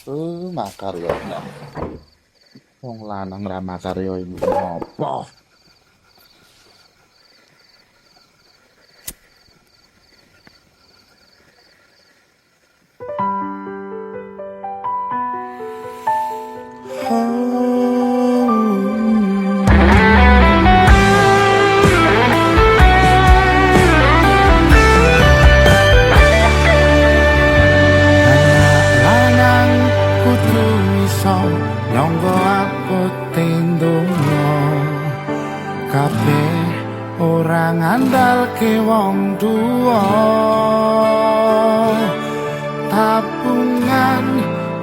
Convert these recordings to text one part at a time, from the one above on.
Makarya. Wong lanang ra makarya iku ngopo? Lanang kudu iso nyangga apote donya, kabeh ora ngandalke wong tuwa. Tabungan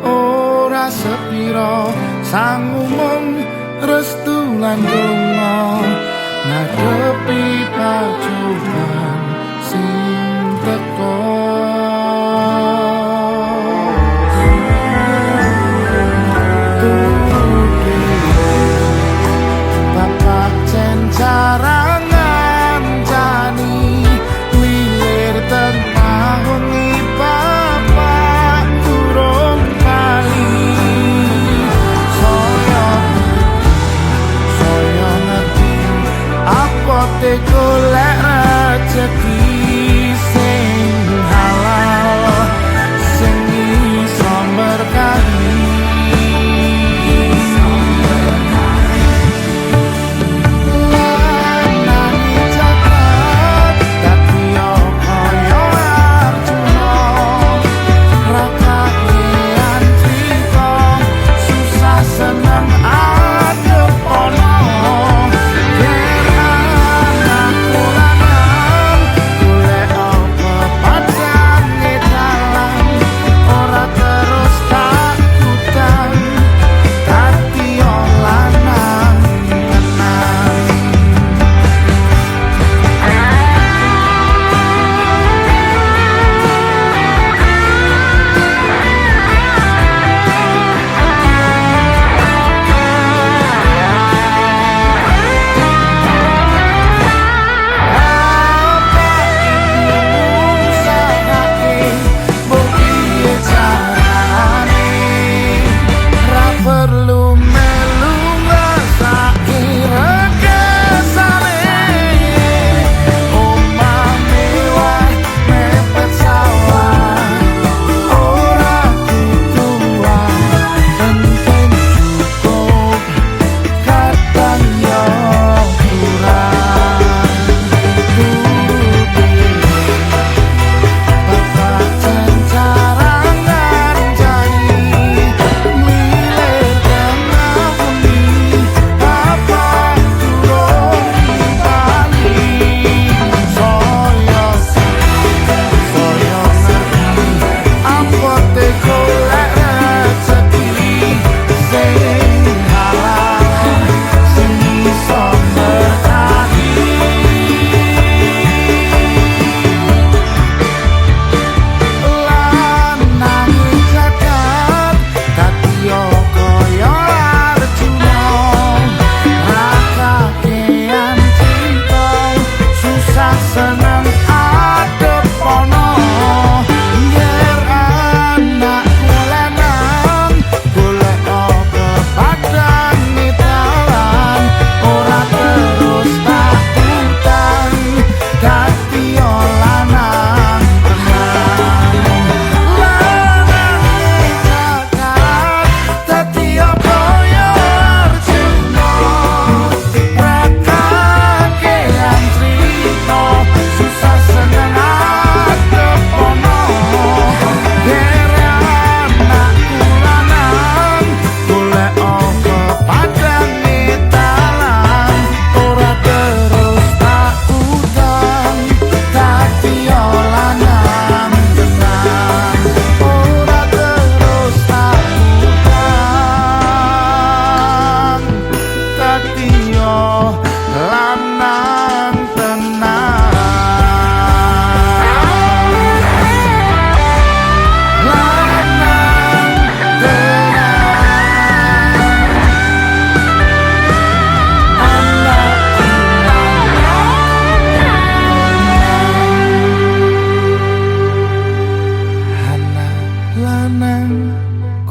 ora sepiro, sangu mung restu lan donga ngadepi pacoban sing teko. Bapak cencarangan ngancani wilir tengah wengi, bapak durung bali. Saya saya ngerti apote golek.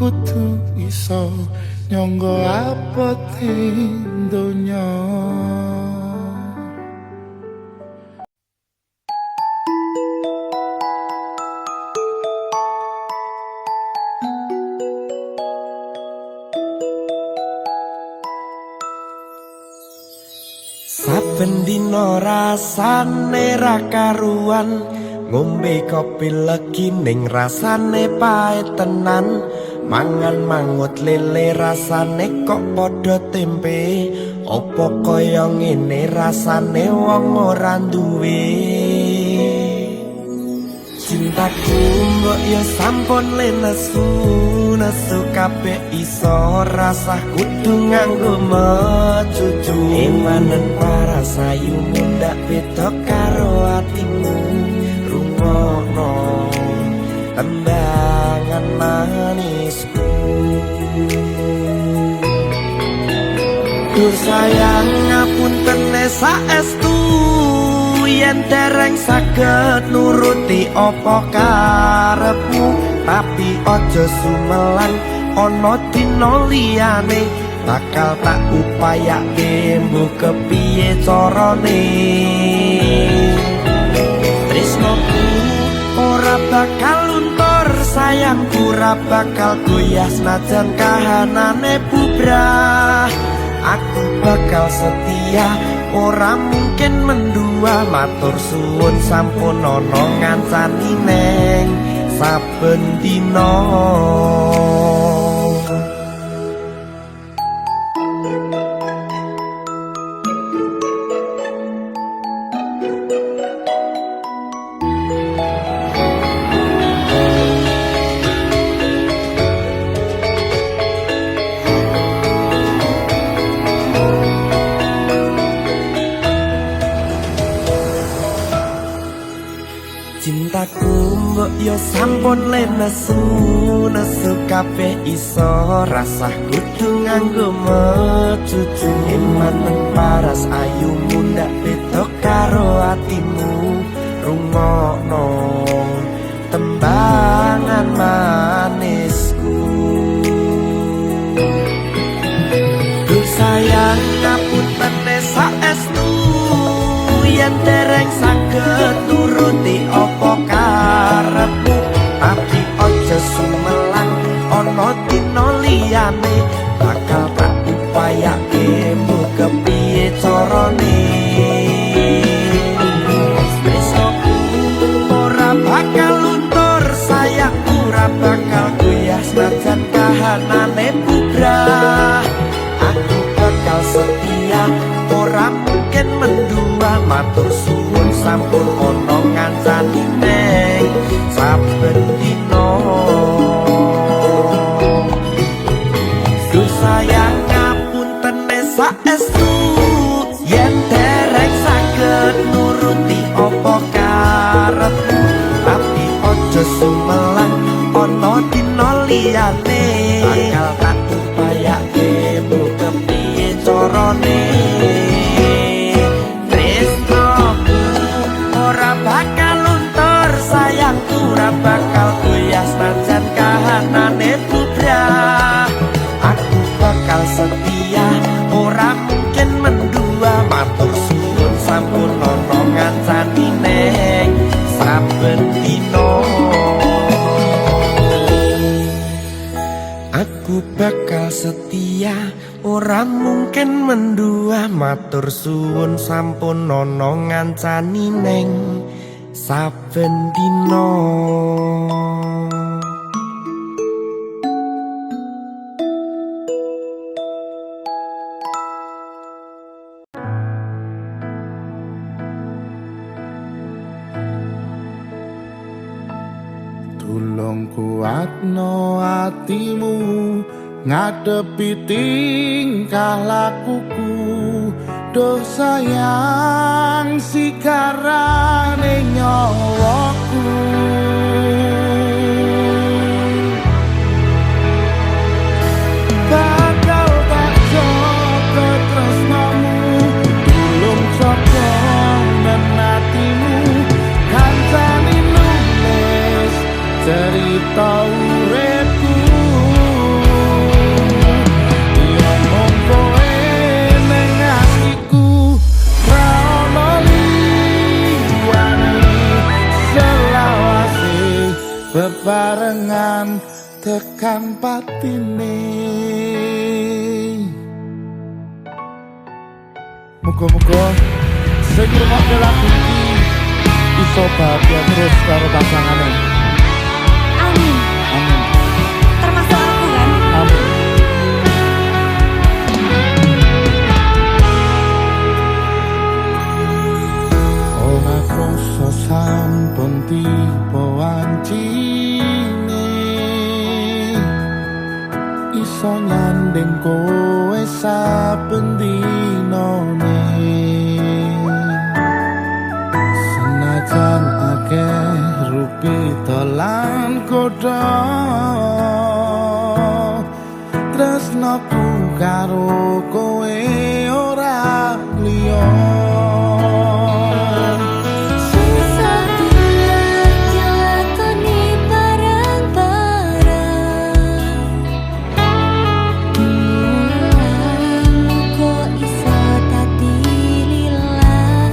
Kudu iso nyangga apote donya. Saben dina rasane ra karuan, ngombe kopi legi ning rasane pahit tenan, mangan mangut lele rasane kok padha tempe, apa kaya ngene rasane wong ora duwe. Cintaku mbok ya sampun le nesu, nesu kabeh iso rasah kudu nganggo mecucu. Emanen parasayu mundak beda karo atimu, rungokno tembangan manisku. Dur sayang ngapunten saestu yen dereng saged nuruti apa karepmu, tapi aja sumelang ana dina liyane bakal tak upayake mbuh kepiye carane. Tresnoku ora bakal luntur, sayangku ora bakal goyah senajan kahanane bubrah. Aku bakal setia ora mungkin mendua, matur suwun sampun ana ngancani neng saben dina. Cintaku mbok ya sampun le nesu, nesu kabeh iso rasah kudu nganggo mecucu. Emanen paras ayu mundak beda karo atimu, rungokno tembangan manisku. Duh sayang ngapunten saestu yen dereng saged nuruti apa karepmu, tapi aja sumelang ana dina liyane bakal tak upayake mbuh kepiye carane. Tresnoku ora bakal luntur, sayangku ora bakal goyah senajan kahanane bubrah. Aku bakal setia ora mungkin mendua, matur suwun sampun ana ngancani neng saben dina. Duh sayang ngapunten saestu yen dereng saged nuruti apa karepmu, tapi aja sumelang ana dina liyane bakal tak upayake mbuh kepiye carane. Tresnoku ora bakal luntur, sayangku ora bakal goyah senajan kahanane bubrah. Aku bakal setia ora mungkin mendua, matur suwun sampun ana ngancani neng saben dina. Aku bakal setia ora mungkin mendua, matur suwun sampun ana ngancani neng saben dina. Tulung kuatno atimu ngadepi tingkah lakuku. Duh sayang sikarane nyawaku. Bakal tak jaga tresnamu, tulung jaga atimu, kancane nulis cerita uripku. bebarengan tekan patine. Muga-muga sing ngrungokne lagu iki iso bahagia terus karo pasangane. Amin. Amin. Termasuk aku kan? Amin. Ora krasa sampun tiba wancine, iso nyanding kowe saben dinane. Senajan akeh rupi lan godha, tresnaku karo kowe ora liya. Susah payah dilakoni bareng-bareng. Muga iso dadi lilah.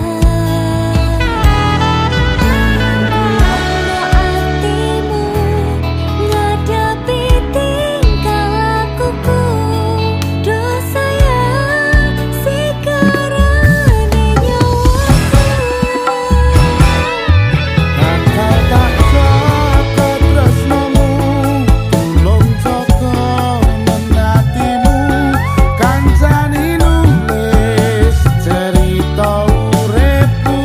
Ono atimu ngadepi tingkah lakuku, doh sayang sikarane nyawaku. Bakal tak jaga tresnamu, tulung jaga menatimu, kancani nulis cerita uripku.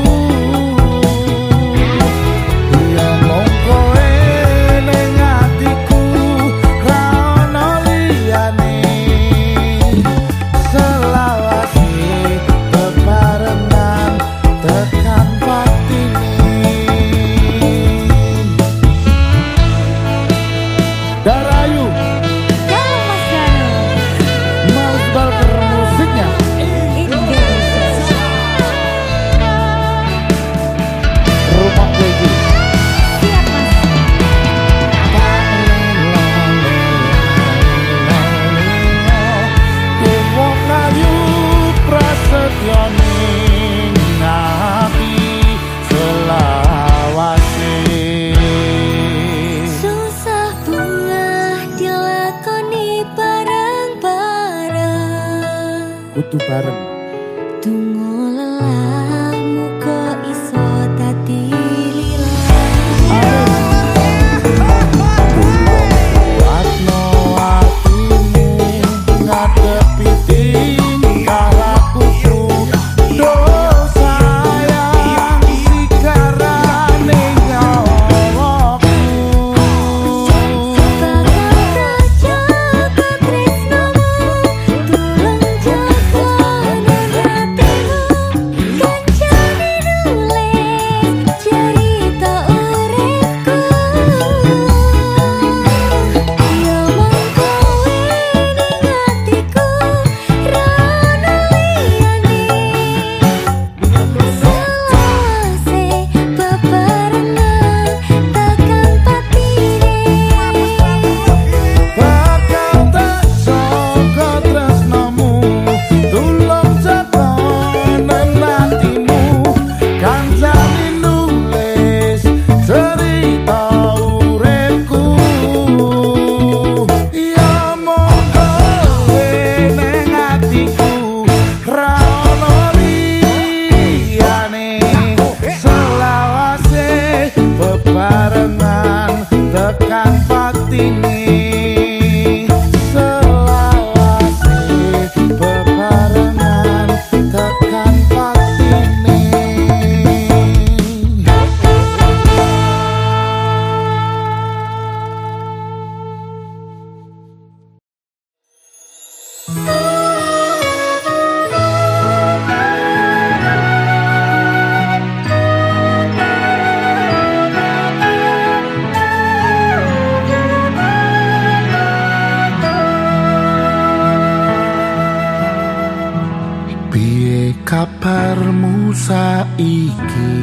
Ya mung kowe ning atiku, ra ono liyane. Selawase bebarengan tekan patine. Darayu, Dalam Mas Danu. Mas Balker musiknya. Itu. Rumah kowe iki. Siap Mas. Wong ayu prasetyo ning ati selawase. Susah bunga dilakoni bareng-bareng. Kudu bareng. Tunggu lelah muga iso dadi lilah. Kuatno atimu ngadepi tingkah lakuku, doh sayang sikarane nyawaku. Bakal tak jaga tresnamu, tulung jaga nang atimu, kancane nulis cerita uripku. Ya mung kowe ning atiku, ra ono liyane. Selawase bebarengan tekan patine. Bakal tak jaga tresnamu, tulung jaga nang atimu, kancane nulis cerita uripku. Ya mung kowe ning atiku, ra ono liyane. Selawase bebarengan tekan patine. Selawase bebarengan tekan patine. Piye kabarmu saiki?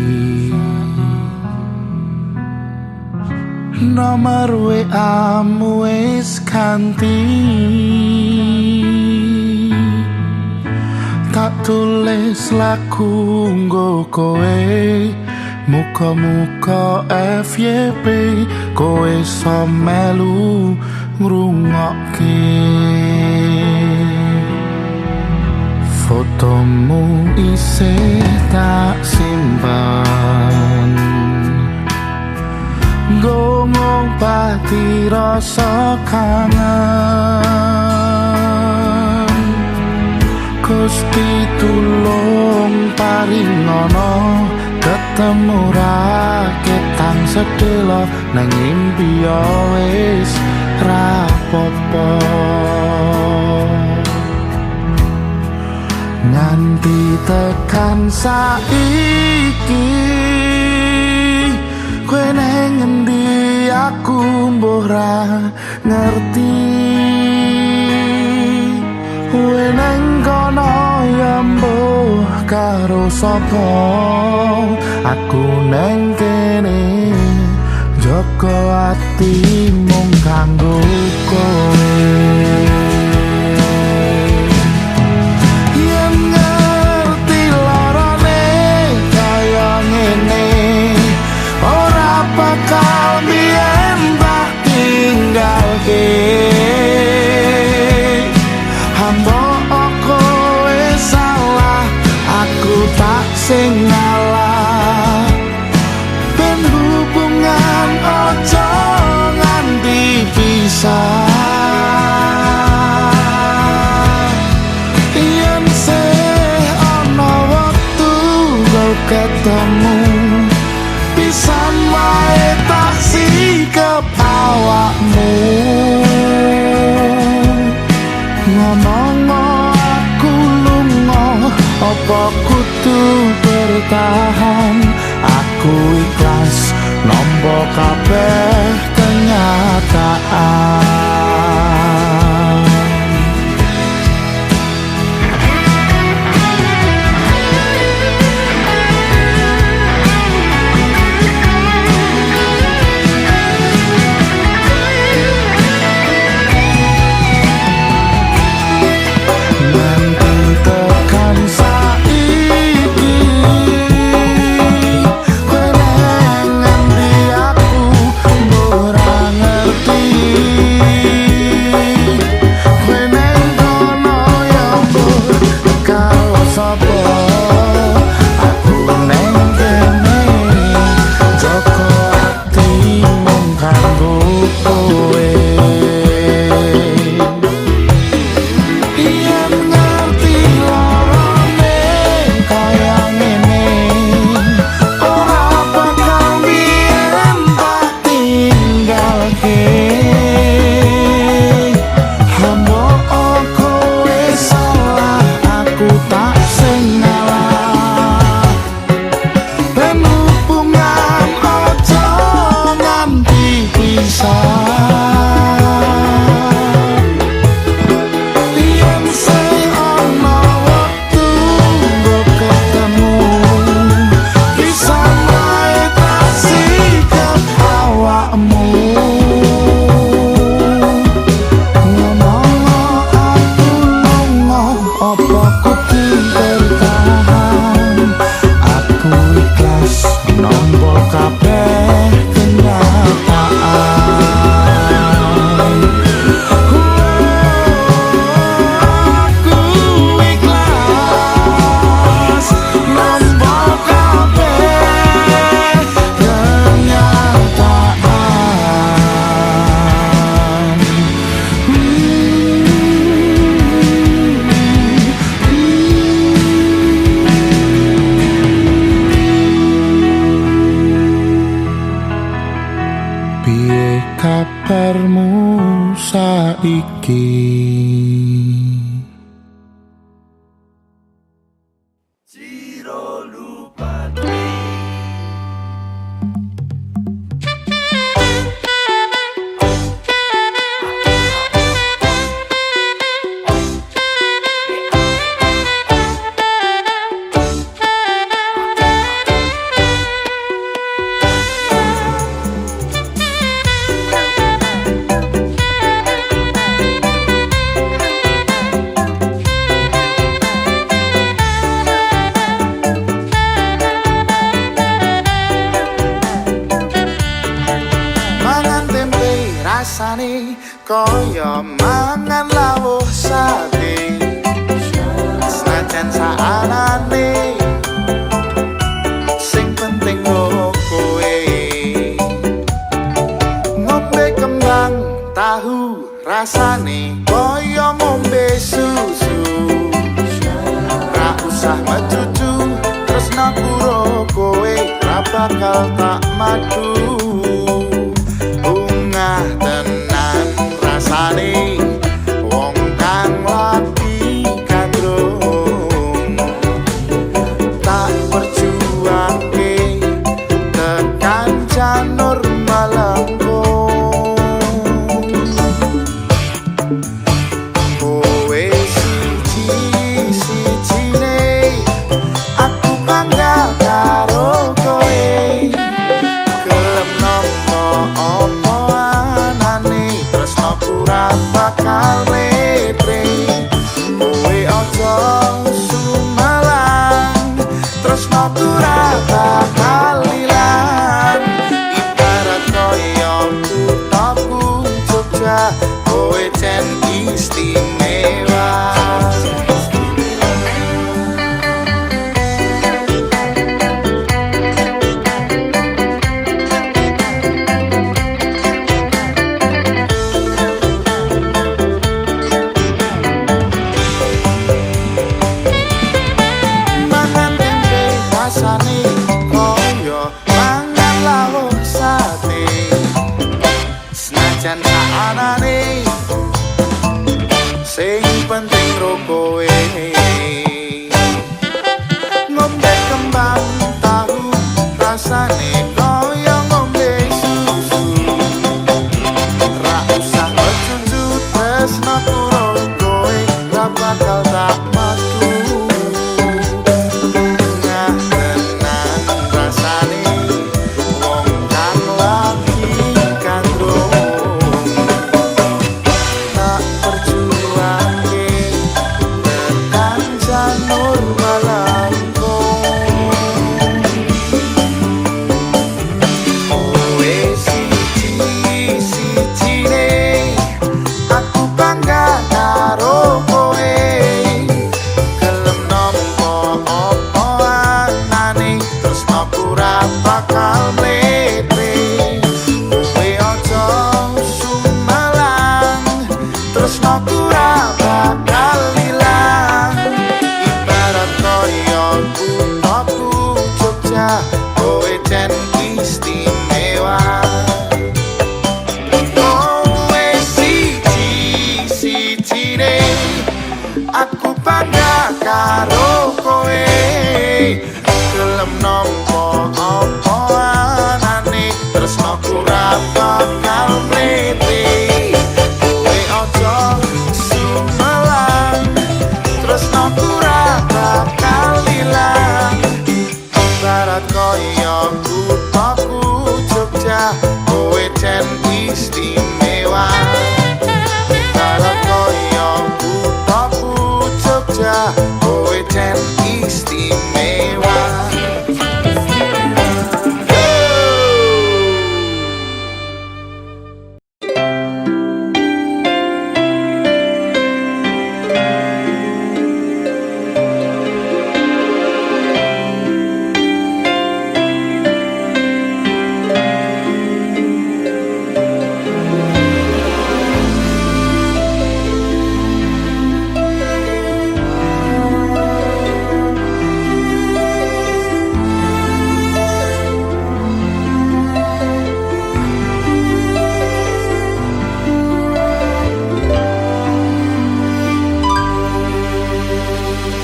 Nomor WA-mu wis ganti. Tak tulis lagu nggo kowe, Muga-muga FYP kowe iso melu ngrungokke. Fotomu isih tak simpan, nggo ngobati rasa kangen. Gusti tulung paringono ketemu raketang sedelo, nang impi ya wis rapopo. Nganti tekan saiki kowe nang ngendi aku mbuh ra ngerti. Kowe nang kono ya mbuh karo sapa, aku nang kene jaga ati mung kanggo kowe. Yen ngerti larane kaya ngene, ora bakal biyen tak tinggalke. Hamba kowe salah, aku tak sing ngalah. Ben hubungan aja nganti pisah. Yen sih ana wektu go ketemu, pisan wae tak sikep awakmu. Ngomong aku lunga, apa kudu bertahan? Aku ikhlas nampa kabeh kenyataan. Nganti tekan saiki kowe nang ngendi aku ora ngerti. Kowe nang kono ya mbuh karo sapa, aku nang kene jaga ati mung kanggo kowe. Yen ngerti larane kaya ngene, ora bakal biyen tak tinggalke. Hamba kowe salah, aku tak sing ngalah. Ben hubungan aja nganti pisah. Yen sing ana wektu nggo ketemu, pisan wae tak sikep awakmu. Ngomong aku lunga, apa kudu bertahan? Aku ikhlas nampa kabeh kenyataan. Aku ikhlas nampa kabeh kenyataan. Piye kabarmu saiki? Rasane kaya mangan lawuh sate. Senajan saanane, sing penting kowe. Ngombe kembang tahu rasane kaya ngombe susu. Ra usah mecucu, tresnaku ro kowe ra bakal tak madu. Bungah tenan rasane wong kang lagi gandrung. Tak perjuangke tekan janur melengkung. Kowe siji sijine, aku bangga karo kowe. Gelem nampa apa anane, tresnaku ra bakal letre. Kowe aja sumelang, tresnaku ra bakal ilang. Ibarat kaya kuthaku Jogja, kowe cen istimewa. Mangan tempe rasane kaya mangan lawuh sate. Senajan saanane, sing penting ro kowe. Ngombe kembang tahu rasane kaya ngombe susu. Ra usah mecucu, tresnaku ro kowe ra bakal tak madu. Bungah tenan rasane wong kang lagi gandrung. Tak perjuangke tekan janur melengkung. Kowe siji sijine, aku bangga karo kowe. Gelem nampa apa anane, tresnaku ra bakal mletre. Kowe aja sumelang, tresnaku ra bakal ilang. Ibarat kaya kuthaku Jogja, kowe cen istimewa. Kowe siji sijine, aku bangga karo kowe. Gelem nampa apa anane, tresnaku ra bakal mletre. Kowe aja sumelang, tresnaku ra bakal ilang. Ibarat kaya kuthaku Jogja, kowe cen istimewa. Ibarat kaya kuthaku Jogja, kowe cen istimewa.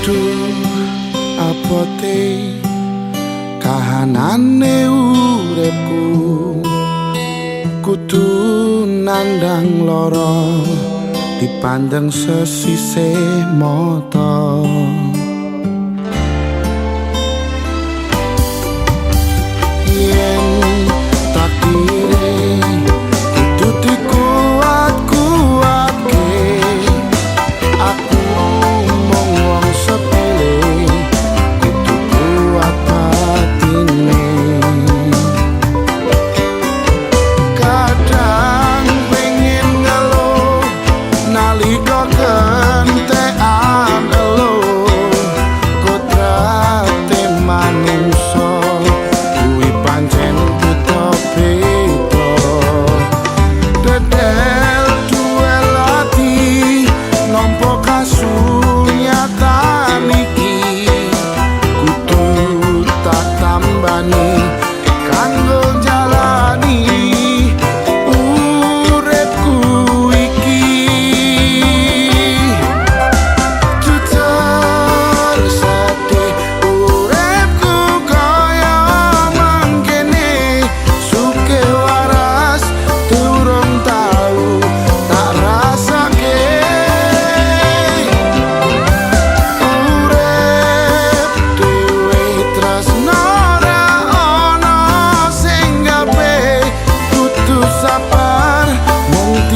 Duh, abote kahanane uripku, kudu nandang lara dipandeng sesisih mata. Yen takdire kudu dikuat-kuatke, aku mung wong sepele, kudu kuat batine. Kadang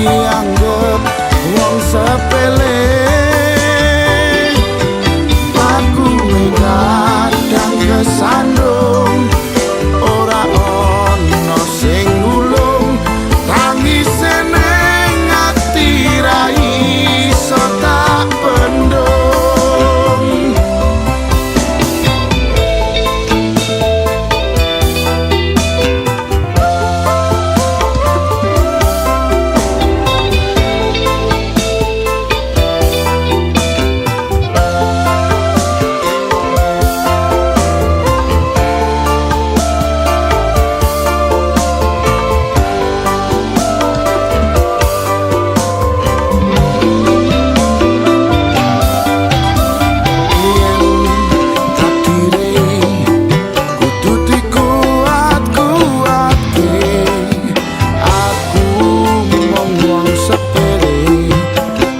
dianggep wong sepele. Aku kadang kesandung, ora ono sing nulung, tangise ning ati ra iso tak bendung. Yen takdire kudu dikuat-kuatke, aku mung wong sepele,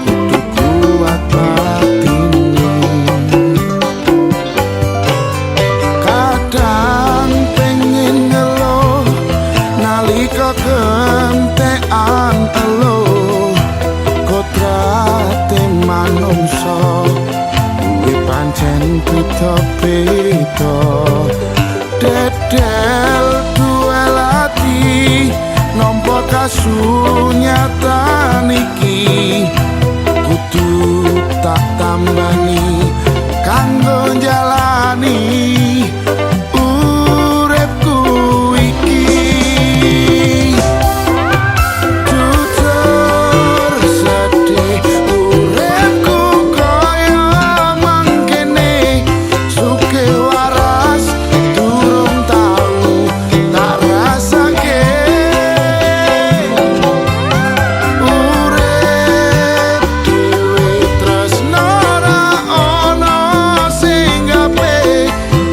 kudu kuat batine. Kadang pengen ngeluh nalika kentekan eluh, kodrate manungsa kuwi pancen beda-beda. Dedel duel ati nampa kasunyatan iki, kudu tak tambani kanggo njalani uripku iki. Jujur sedih uripku kaya mangkene, sugih waras durung tau tak rasake. Urip dhewe tresno ra ono sing gawe,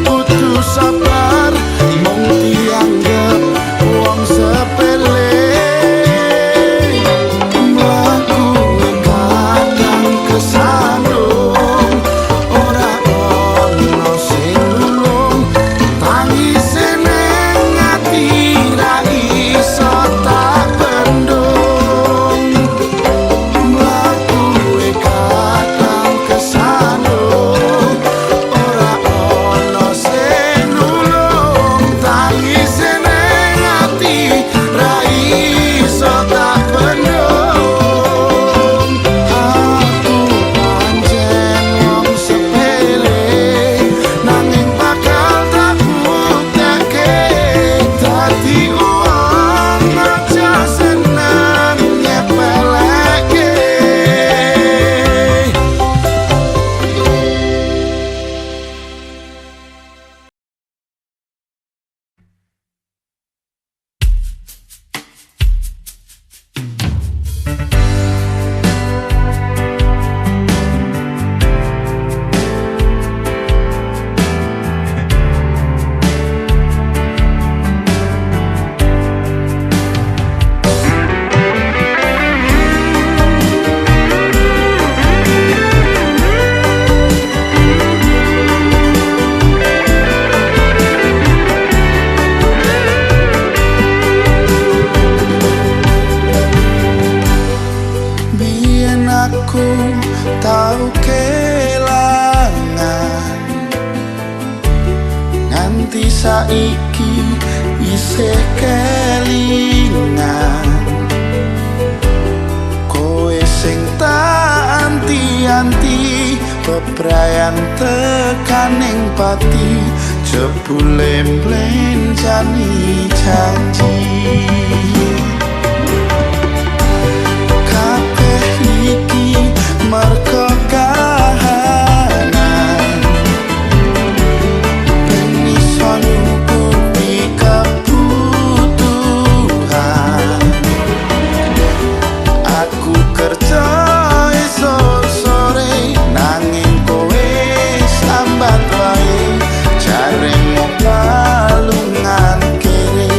kudu sabar mung dianggep wong sepele. Mlaku kadang kesandung, ora ono sing nulung, tangise ning ati ra iso tak bendung. Mlaku kadang kesandung, ora ono sing nulung, tangise ning ati ra iso tak bendung. Aku pancen wong sepele, nanging bakal tak buktekke, dadi wong aja seneng nyepeleke. Biyen aku tau kelangan, nganti saiki isih kelingan. Kowe sing tak anti-anti, bebrayan tekaning pati, jebule mblenjani janji. Kabeh iki mergo kahanan, ben iso nyukupi kebutuhan. Aku kerja esuk sore, nanging kowe sambat wae, jaremu palungan kere.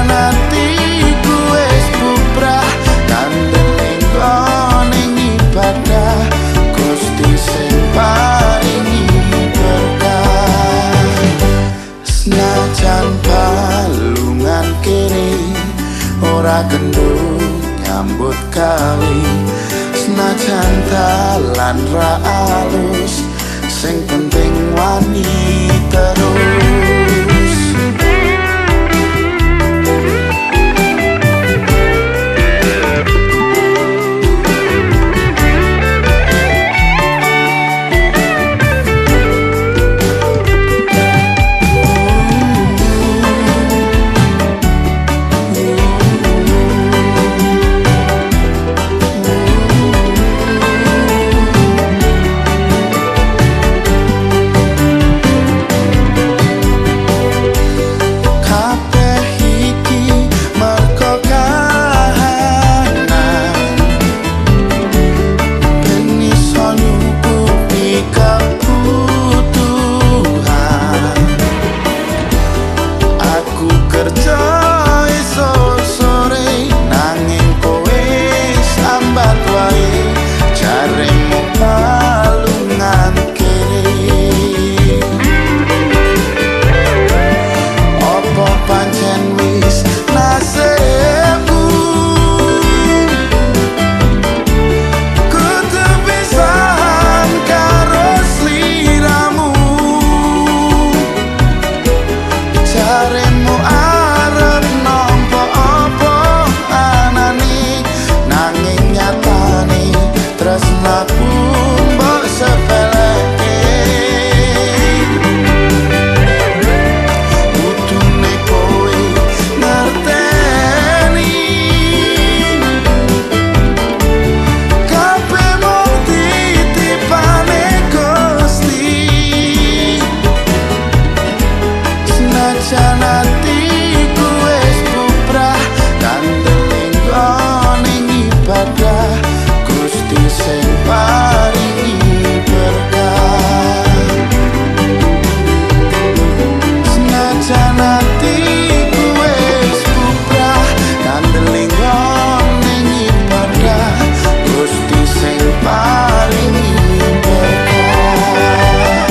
Senajan atiku wis bubrah, kandel nggone ibadah, Gusti sing paringi berkah. Senajan balungan kiri ora kendut nyambut gawe, senajan dalan ra alus, sing penting wani terus. Kabeh iki mergo kahanan, ben iso nyukupi kebutuhan. Aku kerja esuk sore, nanging kowe sambat wae, jaremu palungan kere. Apa pancen wis nasibku kudu pisahan karo sliramu? Jaremu arep nampa apa anane, nanging nyatane tresnaku mbok sepeleke. Kudune kowe ngerteni, kabeh mung titipane Gusti. Senajan atiku wis bubrah, kandel nggone ibadah, Gusti sing paringi berkah. Senajan atiku wis bubrah, kandel nggone ibadah, Gusti sing paringi berkah.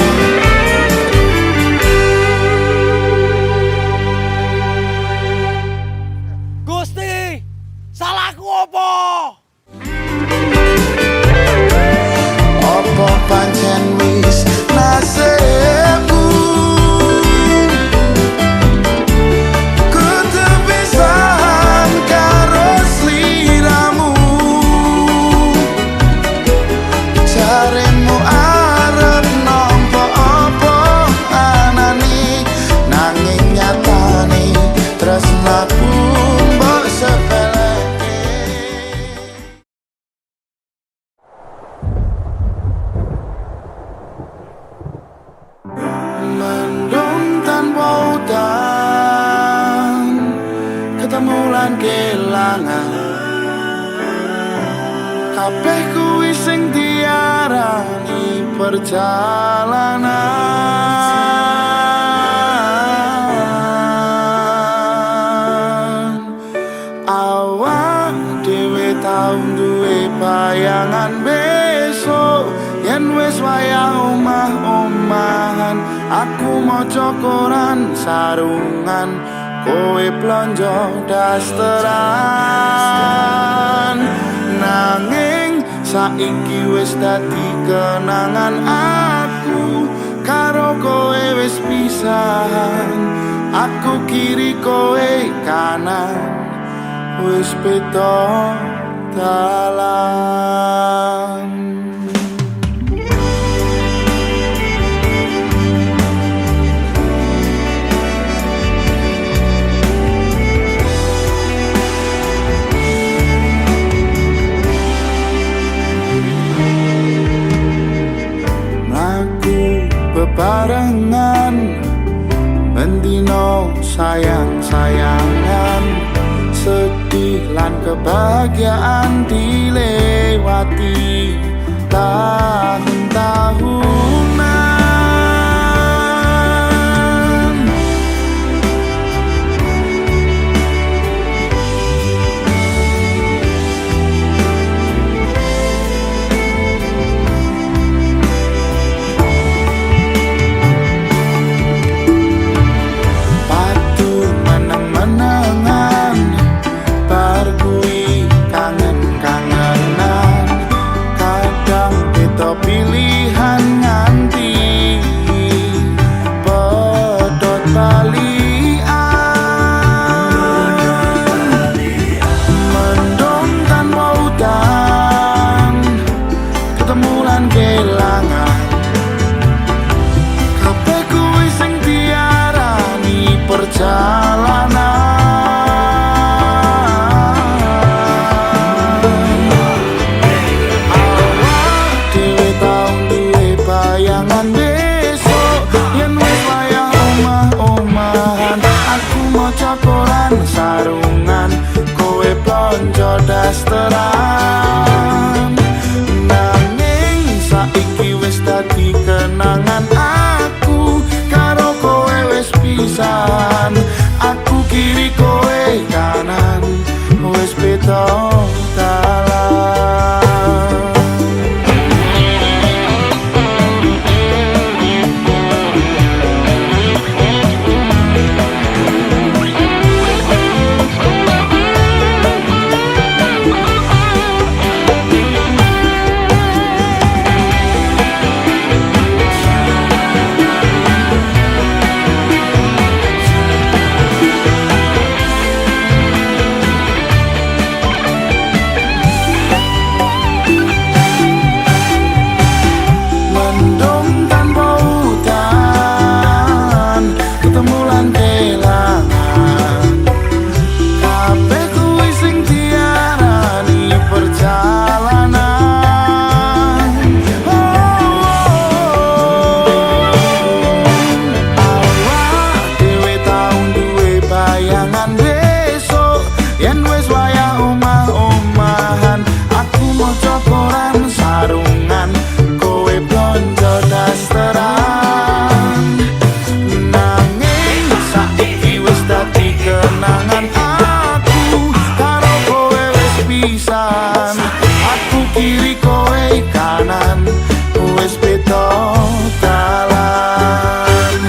Gusti, salahku apa? Apa pancen wis nasibku kudu pisahan karo sliramu? Jaremu arep nampa apa anane, nanging nyatane tresnaku mbok sepeleke. Mendung tanpa udan, ketemu lan kelangan, kabeh kuwi sing diarani perjalanan. Awak dhewe tau duwe bayangan besok, yen wis wayah omah-omahan, aku maca koran sarungan, kowe blonjo dasteran. Nanging saiki wis dadi kenangan, aku karo kowe wis pisahan, aku kiri kowe kanan, wis beda dalan. Mlaku bebarengan, bendino sayang-sayangan, sedih lan kebahagiaan dilewati tahun-tahunan. dasteran. Nanging saiki wis dadi kenangan, aku karo kowe wis pisan. Aku kiri, kowe kanan, wis beda dalan. Mendung tanpa udan, ketemu lan kelangan. Kabeh kuwi sing diarani perjalanan. Oh, oh. Awak dhewe tau duwe bayangan besok yen wis wayah omah-omahan. Aku maca koran sarungan, kowe blonjo dasteran. Nanging saiki wis dadi kenangan, aku karo kowe wis pisan. Aku kiri, kowe kanan, wis beda dalan.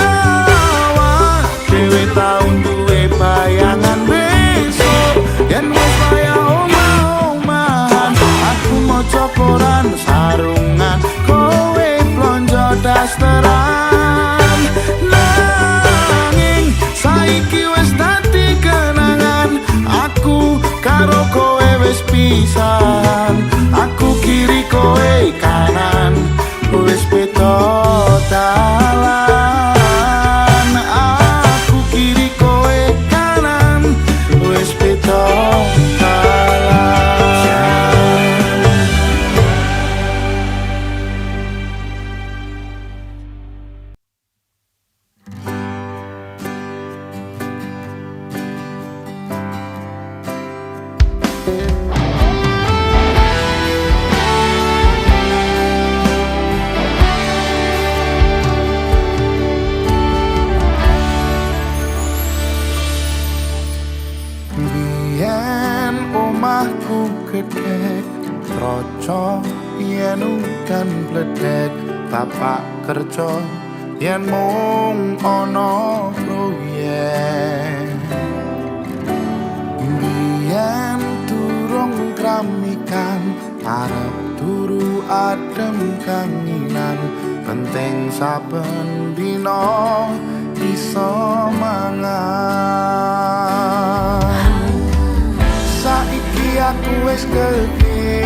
Awak dhewe tau duwe bayangan besok yen wis wayah omah-omahan. Aku maca koran sarungan, kowe blonjo dasteran. Nanging saiki wis dadi kenangan, aku karo kowe wis pisan. Aku kiri, kowe kanan, wis beda dalan. Aku kiri, kowe kanan, wis beda dalan. Biyen omahku gedhek troco, yen udan bledek. Tapak kerja yen mung ana proyek. Biyen durung kramikan, arep turu adem kanginan. Penting saben dina iso mangan. Saiki aku wis gede,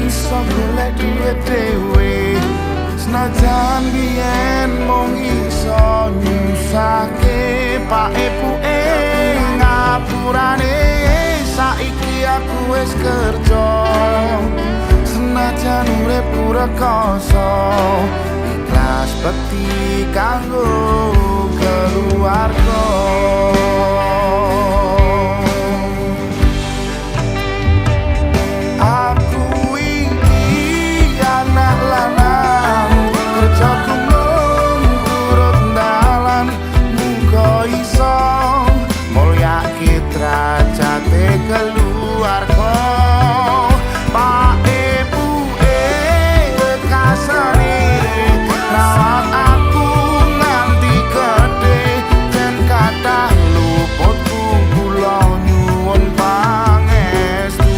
iso golek duit dhewe. Senajan biyen mung iso nyusahke pak epuke, ngapurane saiki aku wis kerja. Senajan uripku rekoso, ikhlas bekti kanggo keluarga. Aku iki anak lanang, kerja kumlung turut dalan. Muga iso mulyake derajate keluarga. Pak Ibuke wekasane rawat aku nganti gedhe. Yen kathah luputku, kula nyuwun pangestu.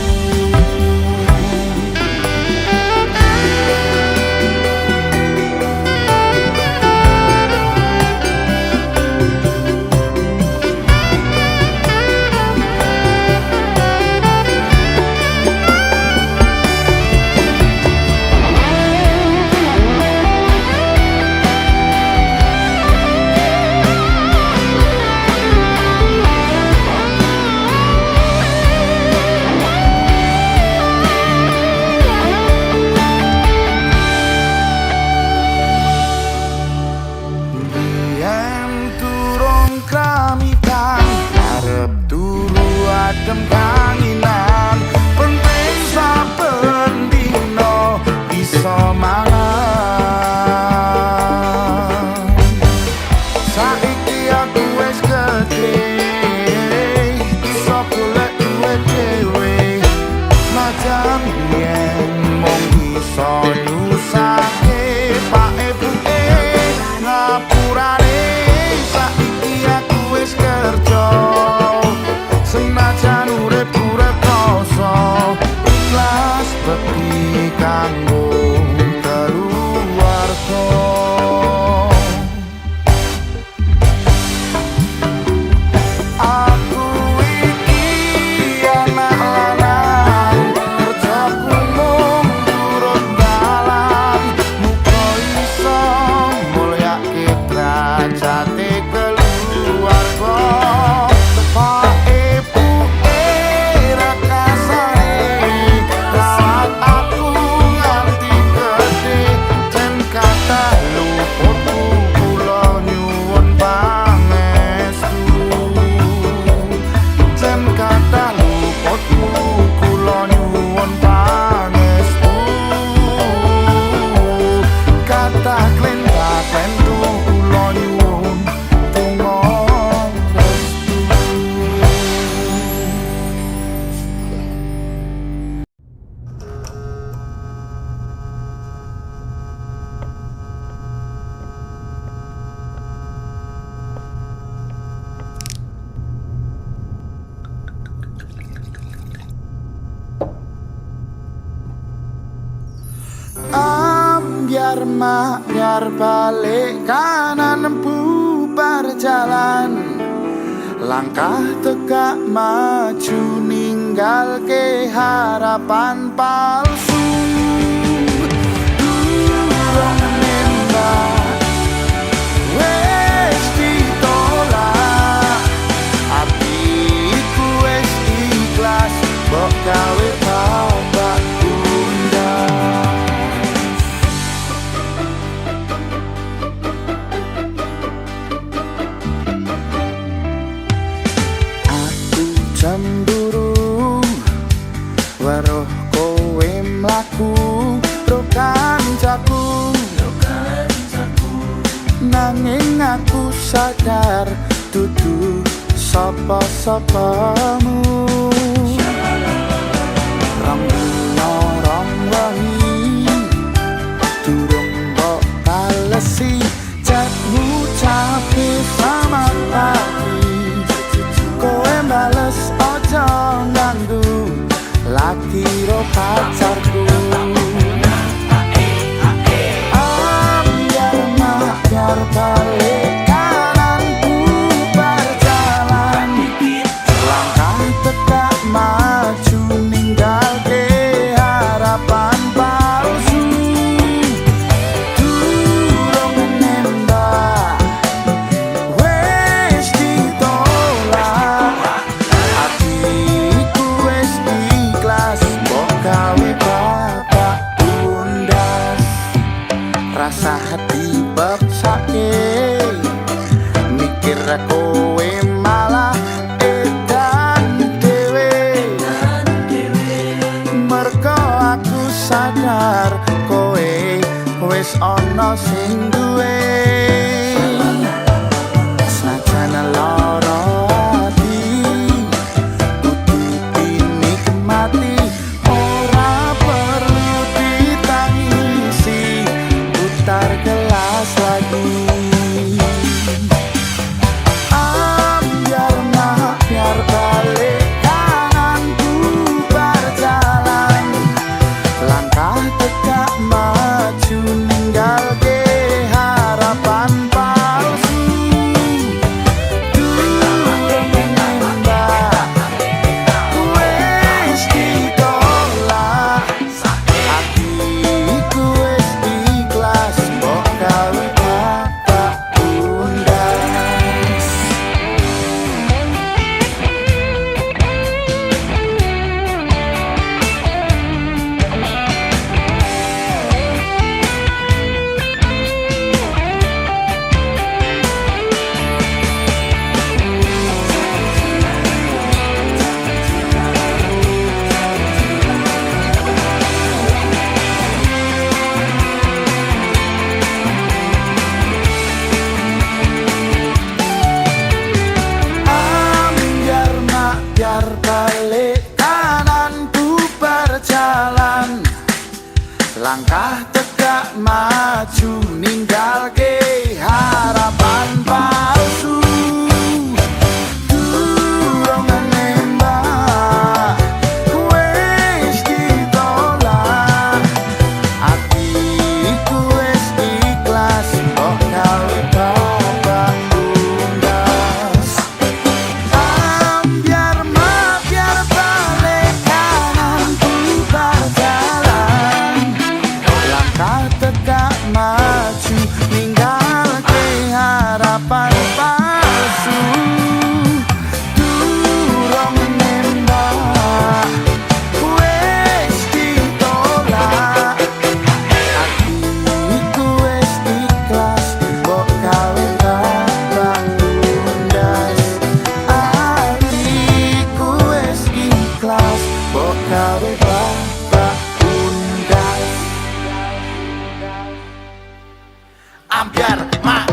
Biyen durung kramikan, arep turu. adem kanginan. Penting saben dino iso mangan. Saiki aku wis gedhe, iso golek duit dhewe. Najan yen mung iso nyusahke pak ibuke, ngapurane saiki aku wis kerja. Senajan uripku rekoso, ikhlas bekti kanggo keluarga. Aku iki anak lanang, kerjaku mung turut dalan. Muga iso mulyake derajate keluarga. Pak ibuke rekasane rawat aku nganti gedhe. Yen kathah luputku kula nyuwun pangestu. Yen kathah luputku kula nyuwun pangestu. Kathah klenta-klentu kula nyuwun donga restu. Ambyar makyar balik kanan bubar jalan. Langkah tegak maju ninggalke harapan palsu. Durung nembak wis ditolak, atiku wis ikhlas mbok gawe babak undang. Aku cemburu weruh kowe mlaku ro kancaku, nanging aku sadar dudu sapa-sapamu. Rong dina rong wengi durung mbok balesi chat ngucapi selamat pagi. Kowe bales aja ganggu lagi ro pacarku. Ambyar makyar balik kanan bubar jalan. Langkah tegak maju ninggalke harapan palsu. Durung nembak wis ditolak, atiku wis ikhlas mbok gawe. Gawe babak unggas. Ambyar mak.